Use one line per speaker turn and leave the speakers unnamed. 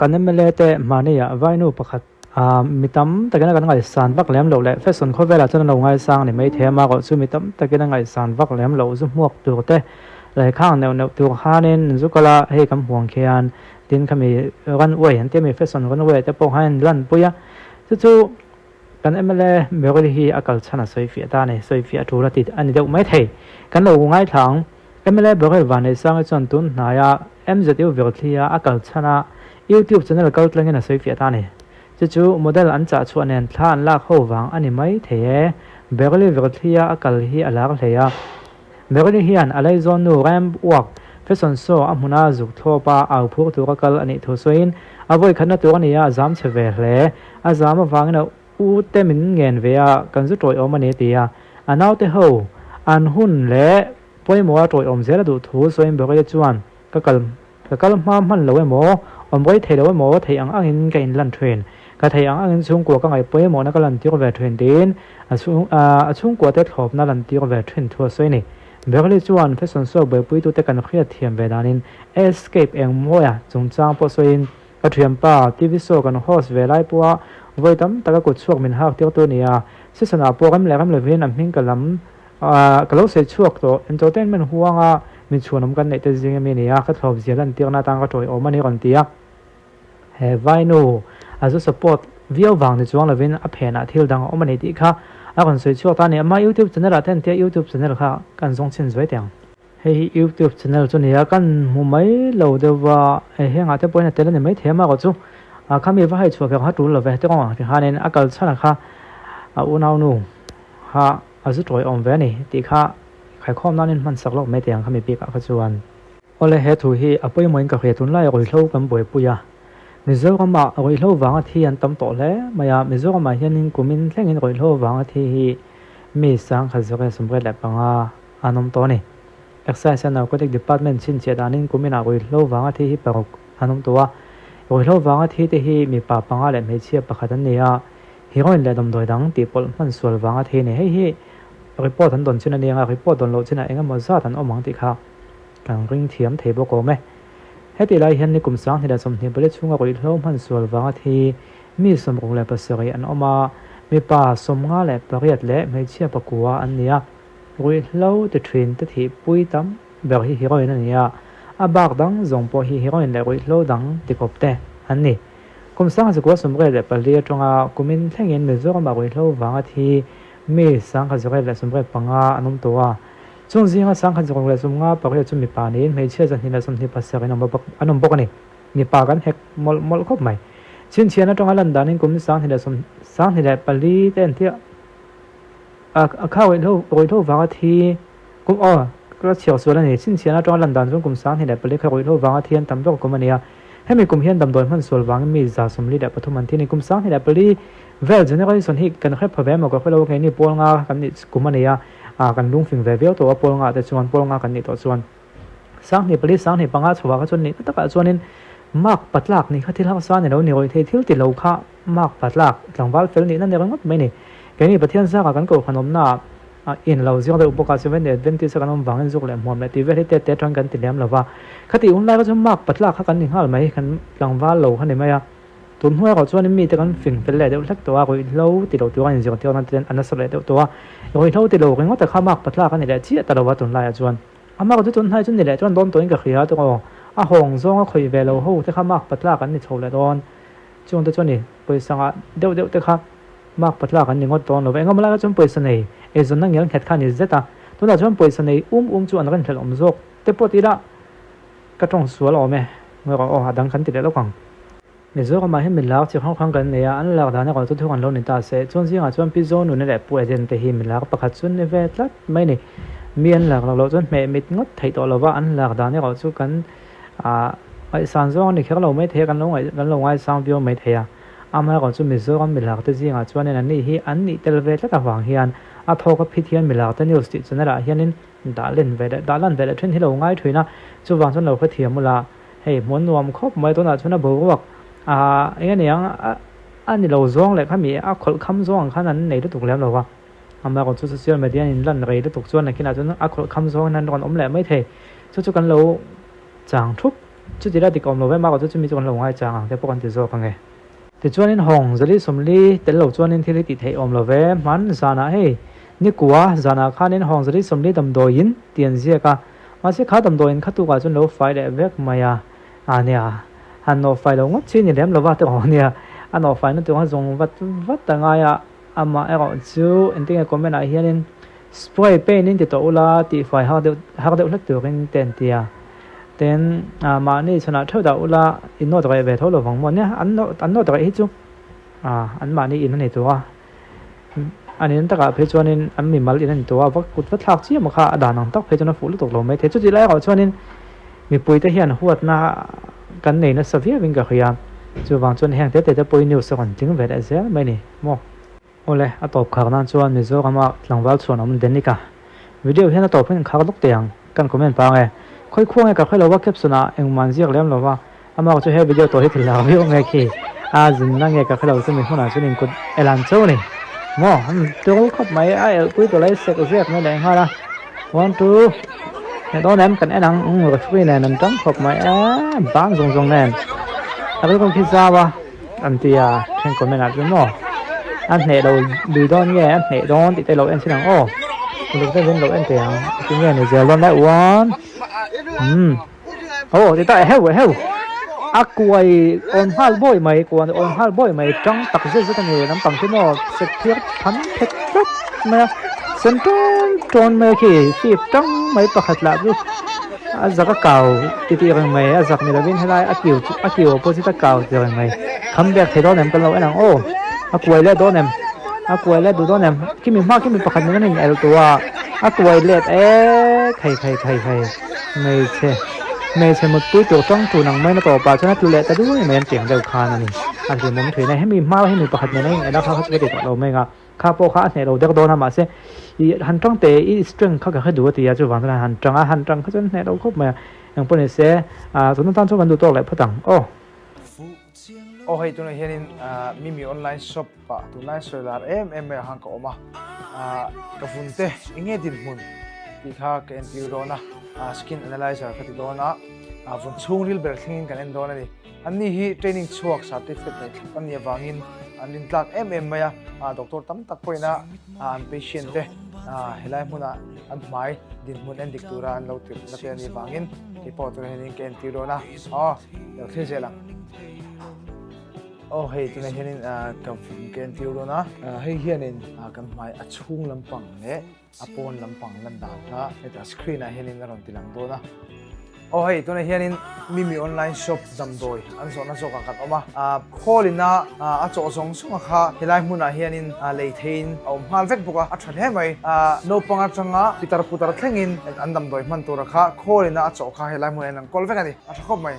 Kan mla te mahniah vainu pakhat mi tam takin a kan ngaihsan vak lem loh leh fashion khawvelah chuan an lo ngaisang a ni maithei a, amaherawh chu mi tam takin a ngaihsan vak lem loh zu hmuak tur te leh khang neuh neuh tur khanin zu kal a, hei kan hmuh ang khian tin khami runway an tia mi fashion runway te pawh khan a inlanpui a, chu chu kan mla Beryl hi a kal chhan a sawi fiah ta a ni, sawi fiah tul a ti a ni deuh maithei. Kan lo ngaithla ang. Mla Beryl Vanneihsangi chuan tun hnaia MZU Virthlia a kal chhan a YouTube channel kal tlangin a sawi fiah ta a ni. Chu chu model an chah chhuah nen thla an lak ho vang a ni mai thei e. Beryl Virthlia a kal hi a lar hlei a. Beryl hian a laizawn nu ramp walk fashion show a hmuna zuk thlawp a au phur tura kal a nih thu sawiin a vawi khatna tur a ni a, a zam chhe ve hle. A zam avangin a U te min ngen ve a, kan zu tawiawm a ni a ti a. A naute ho an hun leh pawimawh a tawiawm zel a duh thu sawiin Beryl chuan, Ka kal ka kal hma hman lo emaw, awm rei thei lo emaw theih ang angin ka inlan thin. Ka theih ang angin chhungkua ka ngaih pawimawhna ka lantir ve thin tiin a chhung a chhungkua te thlawpna lantir ve thin thu a sawi a ni. Beryl chuan fashion show buaipuitute kan hriat thiam ve danin Escape Engmawia chungchang pawh sawiin, Ka thianpa, TV show kan host ve lai pawha vawi tam taka kut chhuak min hak tirtu a ni a, season ah pawh rem leh rem lovin a hming ka lam ka lo sawi chhuak tawh. Entertainment huanga min chhuanawm kan neih te zing ami a ni a, ka thlawp zia lantirna atan ka tawiawm a ni rawn ti a. He vainu a zu support viau vang ni chuang lovin a phenah thil dang a awm a ni tih kha a rawn sawi chhuak ta a ni. Ama YouTube channel ah te an tia YouTube channel kha kan zawng chhin zuai teh ang. Hei hi youtube channel chu nia kan hmu mai lo deuh va hei hengah te pawhin a tel a ni maithei a marawh chu ah khami va hai chhuah kher kha tul lo ve heti kawngah ti khanin a kal chhan a kha a unaunu kha a zu tawi awm ve a ni tih kha khaikhawm nanin hman sak lawk mai teh ang khami bikah kha chuan. Awle he thu hi a pawimawhin ka hria tunlai ruihhlo kan buaipui a Mizoramah ruihhlo vanga thi an tam tawh hle mai a Mizoramah hianin kumin thlengin ruihhlo vanga thi hi mi sangkhat zawk 75 An awm tawh a ni. Excise and Narcotic Department chhinchhiah danin kuminah ruihhlo vanga thi hi paruk an awm tawh a. Ruihhlo vanga thi te hi mipa panga leh hmeichhia pakhat an ni a, heroin leh damdawi dang tih pawlh hman sual vanga thi a ni. Hei hi report an dawn chin a ni ang a, report dawn loh chinah eng emaw zat an awm ang tih kha kan ring thiam thei bawk awm e. Hetih lai hian nikum 2024 chhunga ruihhlo hman sual vanga thi mi 67 an awm a, mipa 58 leh hmeichhia pakua an ni a. Ruihhlo ti thin te thih pui tam ber hi heroin a ni a, a bak dang zawng pawh hi heroin leh ruihhlo dang ti kawp te an ni. Kum 1994 atanga kumin thlengin Mizoramah ruihhlo vanga thi mi 1985 an awm tawh a, chung zinga 1958 chu mipa niin hmeichhia 227 in an awm bawk a ni. Mipa kan hek mawlh mawlh khawp mai. Chhinchhian atanga lan danin kum 2024 te an thiah. A kha ruihhlo ruihhlo vanga thi kum aw ka chhiar sual a ni. Chhinchhian atanga lan dan chuan kum 24 kha ruihhlo vanga thi an tam ber kum a ni a. Hemi kum hian damdawi hman sual vangin mi 73 an thi a ni. Kum 24 vel generation hi kan hre pha ve emaw ka hre lo a keini pawl nga kan nih kum a ni a. Ah kan lungfing ve viau tawh a pawl nga te chuan pawl nga kan nih tawh chuan 24 25 chhuah kha chuan nihna takah chuanin mark patlak nih kha thil harsa a ni lo ni rawih thei thil ti lo kha Mark patlak tlangval fel nihna ni ringawt mai ni. Keini Pathian zaka kan kohhran awmna ah in lo zir deuh bawk a, Seventh Day Adventist a kan awm vangin zuk leh hmuam leh tih vel hi tet te atang kan ti lem lo va. Khati hun lai kha chuan Mark patlak kha kan ni nghal mai, kan tlangval lo kha ni mai a. Tun hnuai erawh chuanin mite kan fing fel leh deuh hlek tawh a, ruihhlo ti lo tura inzirtirna te an nasa leh deuh tawh a. Ruihhlo ti lo ringawt a kha Mark patlak a ni leh chiah ta lo va tunlaiah chuan. A mark chu tun hnai chu ni leh chuan dawn tawhin ka hria a, aw a hawng zawnga khawih ve lo ho te kha Mark patlak an ni chho leh dawn. Chung te chuan i pawisa ngah deuh deuh te kha mark patlak an ni ngawt dawn lo va, engemaw lai kha chuan pawisa nei eizawnna ngel nghet kha a ni zet a, tunah chuan pawisa nei um um chu an rinhlelh awm zawk te pawh ti ila ka tawng sual awm e, ngawi rawh aw a dang kan ti leh lawk ang. Mizoramah hian mi lak chi hrang hrang kan nei a, an lak dan erawh chu thuk an lo ni ta se, chuan zingah chuan Pi Zonuna leh Pu Eden te hi mi lak pakhat chu ni ve tlat mai ni, mi an lak lak loh chuan hmeh mit ngawt theih tawh lo va, an lak dan erawh chu kan Ah, ngaihsan zawng a ni kher lo mai thei a, kan lo ngaih kan lo ngaisang viau mai thei a. Amaherawh chu Mizoram milak te zingah chuanin an nih hi an nih tel ve tlat avang hian a thawk a phit hian milak te news tih channel ah hianin dah len ve leh dah lan ve leh thin hi lo ngai thin a, chuvang chuan lo hrethiam ula hei hmuan nuam khawp mai tunah chuan a boruak ah eng aniang a a ni lo zawng leh khami a khawlh kham zawng ang khan an nei lutuk lem lo va. Amaherawh chu social media in lan rei lutuk chuan nakinah chuan a khawlh kham zawngin an rawn awm leh mai thei. Chu chu kan lo chang thup Chuti la dik awm lo ve mah chu chumi chu kan lo ngaichang ang te pawh kan ti zawk ang e. Tichuanin hawng zali 40 tel lo chuanin thil hi tih theih awm lo ve. Hman zanah hei nikua zanah khanin hawng zali 40 damdawiin tih an ziak a, mahse kha damdawiin kha tukah chuan lo fai leh vek mai a, a nia han nawh fai lo ngawt chi ni lem lova te awm ania, a nawh faina tur kha zawng vat vat a ngai a, amah erawh chu engtinge comment ah hianin spray paint in ti tawh ula tih fai har deuh har deuh hlek turin te an ti a. Tin, mahni chhunah theuh dah ula i nawt reh ve tho lo vang maw nia, an nawt an nawt reh hi chu an mahni in a ni tur a, an in takah phei chuanin an mimal in a ni tur a, va kut va thlak chiah maw kha a dan ang tak phei chuan a fuh lutuk lo mai thei. Chutih lai erawh chuanin mipuite hian huatna kan nei nasa viauin ka hria, chuvang chuan heng te te te pawhin news a rawn tling ve leh zel mai a ni maw. Awle, a tawp khar nan chuan Mizorama tlangval chhuan awm Denica video hian a tawp hian khar lawk teh ang, kan comment pang e. Khawi khuang e ka hre lo a caption ah engmah an ziak lem lo va, amah chu he video tawh hi thil lar viau nge khi a zinna nge ka hre lo chu mi hmunah chuan inkut el an cho ni maw an tul khawp mai a elpui tur lai sek ziak mai leh nghal a one two hne dawn em kan en ang umm referee nen an tang khawp mai e ban zawng zawng nen a rilru khi zau a. An ti a, then comment ah chuan maw a hneh lo lui dawn nge a hneh dawn tih te lo en chin ang aw uluk deuh in lo en thei ang ti nge ni zel dawn lai uan umm aw ti ta eheu eheu a kuai awn nghal bawi mai kuan awn nghal bawi mai tang tak zet zet a ni lampang khi maw sek phiar than phet tlat mai a sen tawn tawn mai a khi fip tang mai pakhat lah chu. A zak a kau ti tih reng mai, a zak ni lovin helai a kiu chu a kiu opposite a kau ti reng mai. Kham bek thei dawn em kan lo en ang aw, a kuai let dawn em, a kuai let duh dawn em, khimi hma khimi pakhat nen an in el tawh a, a kuai let e khai khai khai khai hmeichhe hmeichhe mutpui tur tawng tun ang mai na tawpah chuan a tlu leh ta duai mai an tiang deuh khan a ni. A hlimawm thin a, hemi hma hemi pakhat nen a in el a kha kha chu ka ti tawh lo mai ang a. Kha pawh kha a hneh lo deuh dawn a mahse i han tang teh i strength kha ka hre duh a ti a chuvang chuan han tang a han tang kha chuan hneh lo khawp mai a eng pawh ni se ah tuna tan chuan kan duh tawk leh phawt ang aw.
Aw hei tunah hianin Mimi online shop ah tunlai sawi lar em em mai ah khan ka awm a ka vun te enge dinhmun tih kha ka entir dawn a skin analyzer ka ti dawn a vun chhungril ber thlengin kan en dawn a ni. Anni hi training chhuak certificate nei thlap an nih avangin an rintlak em em mai a, doctor tam tak pawhin a an patient te helai hmuna an hmai dinhmun en dik tura an lo tirh na te a nih avangin kei pawh tunah hianin ka entir dawn a, aw lo thlir zel ang. Aw hei tunah hianin ka ka entir dawn a, hei hianin kan hmai a chhung lampang leh a pawn lampang lan dan kha hetah screen ah hianin a rawn ti lang dawn a. Aw hei tunah hianin Mimi online shop damdawi an zawhna zawkah kan awm a, khawl ina a chawh zawng zawng a kha helai hmunah hianin lei theiin a awm nghal vek bawk a, a tha hle mai. Naupang atanga pitar putar thlengin an damdawi hman tura kha khawl ina a chawh kha helai hmunah hian an kawl vek a ni, a tha khawp mai.